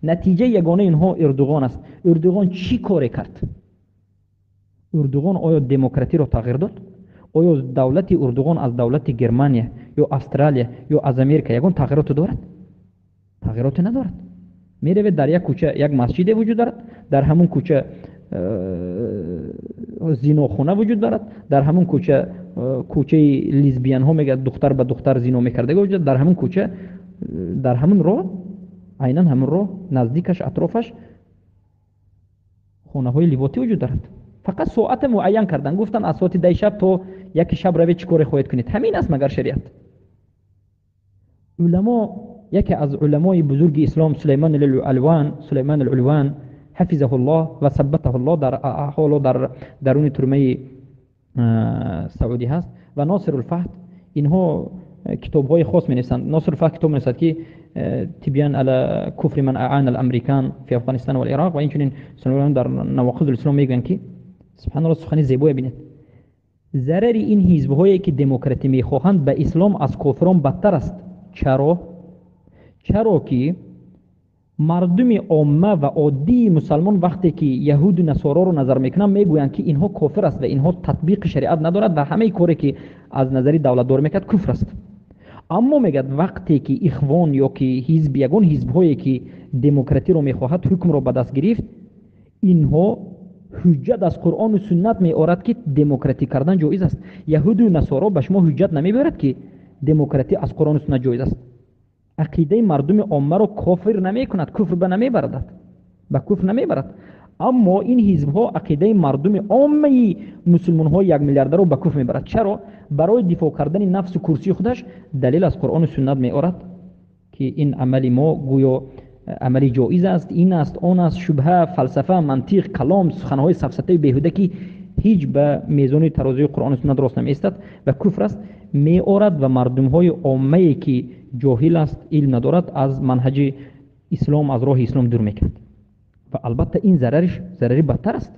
Натиҷаи ягонаи инҳо Эрдуғон аст. Эрдуғон чӣ коре кард? Эрдуғон оё демократиро тағйир дод? Оё давлати Эрдуғон аз давлати Германия ё Австралия ё аз Америка ягон тағйироте дорад? Тағйироте надорад. Меравед, дар як кӯча як масҷиде вуҷуд дорад, дар ҳамон кӯча зинохона вуҷуд дорад, дар ҳамон кӯча кӯчаи лесбиянҳо мегӯяд, духтар ба духтар зино мекарда вуҷуд, дар ҳамон кӯча, дар ҳамон роҳ, айнан ҳамон роҳ, наздикаш, атрофаш хонаҳои ливотӣ вуҷуд дорад. Фақат соате муайян карданд, гуфтанд, аз соати 10 шаб то 1 шаб равед, чӣ коре хоҳед кунед. Ҳамин аст магар шариат? Уламо, яке аз уламои бузурги ислом, Сулаймон алван, Сулаймон алулван ҳафизаҳуллоҳ ва саббатаҳуллоҳ, дар ҳоло дар даруни турмаи Саудӣ ҳаст, ва Носир улфаҳд, инҳо китобҳои хос менависанд. Носир улфаҳд китоб менависад, ки тибян ала куфри ман аана ал-амрикан фи Афғонистон ва Ироқ, ва инчунин Сулаймон дар навоқиз ислом мегӯянд, ки субҳаналлоҳ, сухани зебое бинед: зарари ин ҳизбҳое, ки демократӣ мехоҳанд, ба ислом аз кофирон бадтар аст. Чаро? Чаро ки мардуми омма ва оддии мусалмон вақте ки яҳуду насороро назар мекунанд, мегӯянд, ки инҳо кофир аст ва инҳо татбиқи шариат надорад ва ҳамаи коре, ки аз назари давлатдор мекард, куфр аст. Аммо мегӯяд, вақте ки ихвон ё ки ҳизб, ягон ҳизбҳое, ки демократиро мехоҳад, ҳукмро ба даст гирифт, инҳо ҳуҷҷат аз Қуръону суннат меорад, ки демократӣ кардан ҷоиз аст. Яҳуду насоро ба шумо ҳуҷҷат намебарад, ки демократӣ аз Қуръону суннат ҷоиз аст. Ақидаи мардуми оммаро кофир намекунад, куфр ба намебарад, ба куфр намебарад. Аммо ин ҳизбҳо ақидаи мардуми оммаи мусулмонҳои 1 миллиардаро ба куфр мебарад. Чаро? Барои дифоъ кардани нафсу курсии худаш далел аз Қуръону суннат меорад, ки ин амали мо гӯё амали ҷоиз аст, ин аст, он аст, шубҳа, фалсафа, мантиқ, калом, суханҳои сафсатаи беҳуда, ки ҳеҷ ба мезони тарозуи Қуръону суннат рост намеистад ва куфр аст, меорад ва мардумҳои оммае, ки ҷоҳил аст, илм надорад, аз манҳаҷи ислом, аз роҳи ислом дур мекунад. Ва албатта ин зарариш зарари бадтар аст.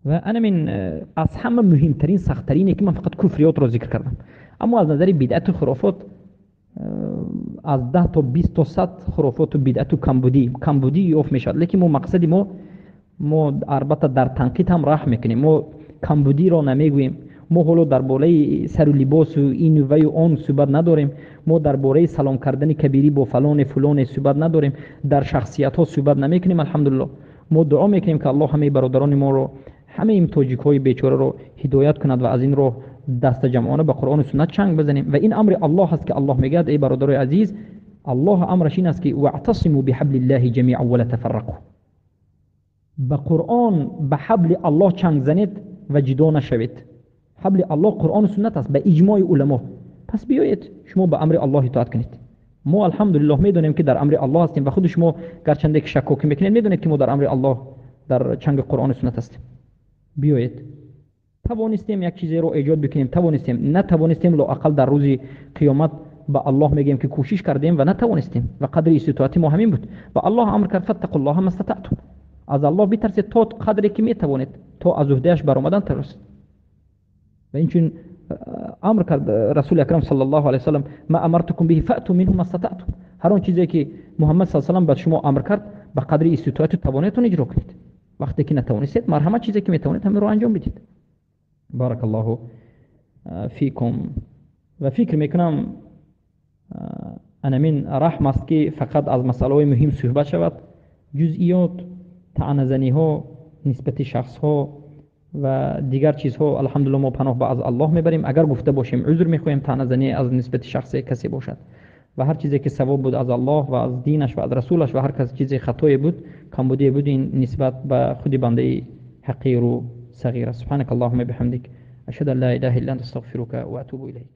Ва анамин аз ҳама муҳимтарин, сахттарине, ки ман фақат куфриётро зикр кардам. Аммо аз назари бидъату хурофот аз 10 то 20 то 100 хурофоту бидъату камбудӣ ёфт мешавад. Лекин мо, мақсади мо албатта дар танқид ҳам раҳм мекунем, мо камбудиро намегӯем. Мо ҳоло дар бораи сару либосу ину ваю он суҳбат надорем, мо дар бораи салом кардани кабирӣ бо фалоне фулоне суҳбат надорем, дар шахсиятҳо суҳбат намекунем. Алҳамдулилло, мо дуо мекунем, ки Аллоҳ ҳамаи бародарони моро, ҳамаи ин тоҷикҳои бечораро ҳидоят кунад ва аз ин роҳ дастаҷамъона ба Қуръону суннат чанг бизанем. Ва ин амри Аллоҳ аст, ки Аллоҳ мегӯяд: эй бародарои азиз, Аллоҳ амраш ин аст, ки ваътасиму биҳаблиллаҳи ҷамиан ва ла тафаррақу, ба Қуръон, ба ҳабли Аллоҳ чанг занед ва ҷудо нашавед. Ҳабли Аллоҳ Қуръону суннат аст ба иҷмои уламо. Пас биёед, шумо ба амри Аллоҳ итоат кунед. Мо, алҳамдулиллоҳ, медонем, ки дар амри Аллоҳ ҳастем ва худи шумо, гарчанде ки шаккокӣ мекунед, медонед, ки мо дар амри Аллоҳ, дар чанги Қуръону суннат ҳастем. Биёед, тавонистем як чизеро эҷод бикунем, тавонистем, натавонистем, лоақал дар рӯзи қиёмат ба Аллоҳ мегӯем, ки кӯшиш кардем ва натавонистем ва қадри иститоати мо ҳамин буд. Ва Аллоҳ амр кард: фаттақуллоҳа мастатаътум, аз Аллоҳ битарсед то қадре ки метавонед, то аз уҳдааш баромадан тавонед. Ва инчунин амр кард Расули акрам саллаллоҳу алайҳи васаллам: ма амартукум биҳи фаъту минҳу мастатаътум, ҳар он чизе ки Муҳаммад саллаллоҳу алайҳи васаллам ба шумо амр кард, ба қадри иститоату тавониятон иҷро кунед. Вақте ки натавонистед, марҳамат, чизе ки метавонед, ҳаминро анҷом бидиҳед. Баракаллоҳу фикум. Ва фикр мекунам, анамин раҳм аст, ки фақат аз масъалаҳои муҳим суҳбат шавад. Ҷузъиёт, таъназаниҳо нисбати шахсҳо ва дигар чизҳо, алҳамдулилло, мо паноҳ ба аз Аллоҳ мебарем. Агар гуфта бошем, узр мехоҳем, таъназанӣ аз нисбати шахсе касе бошад. Ва ҳар чизе ки савоб буд, аз Аллоҳ ва аз динаш ва аз расулаш, ва ҳар кас чизе хатое буд, камбудие буд, ин нисбат ба худи бандаи ҳақиру сағир аст. Субҳанака аллоҳума биҳамдик, ашҳаду ан ла илаҳа илла анта, астағфирука ва атубу илайк.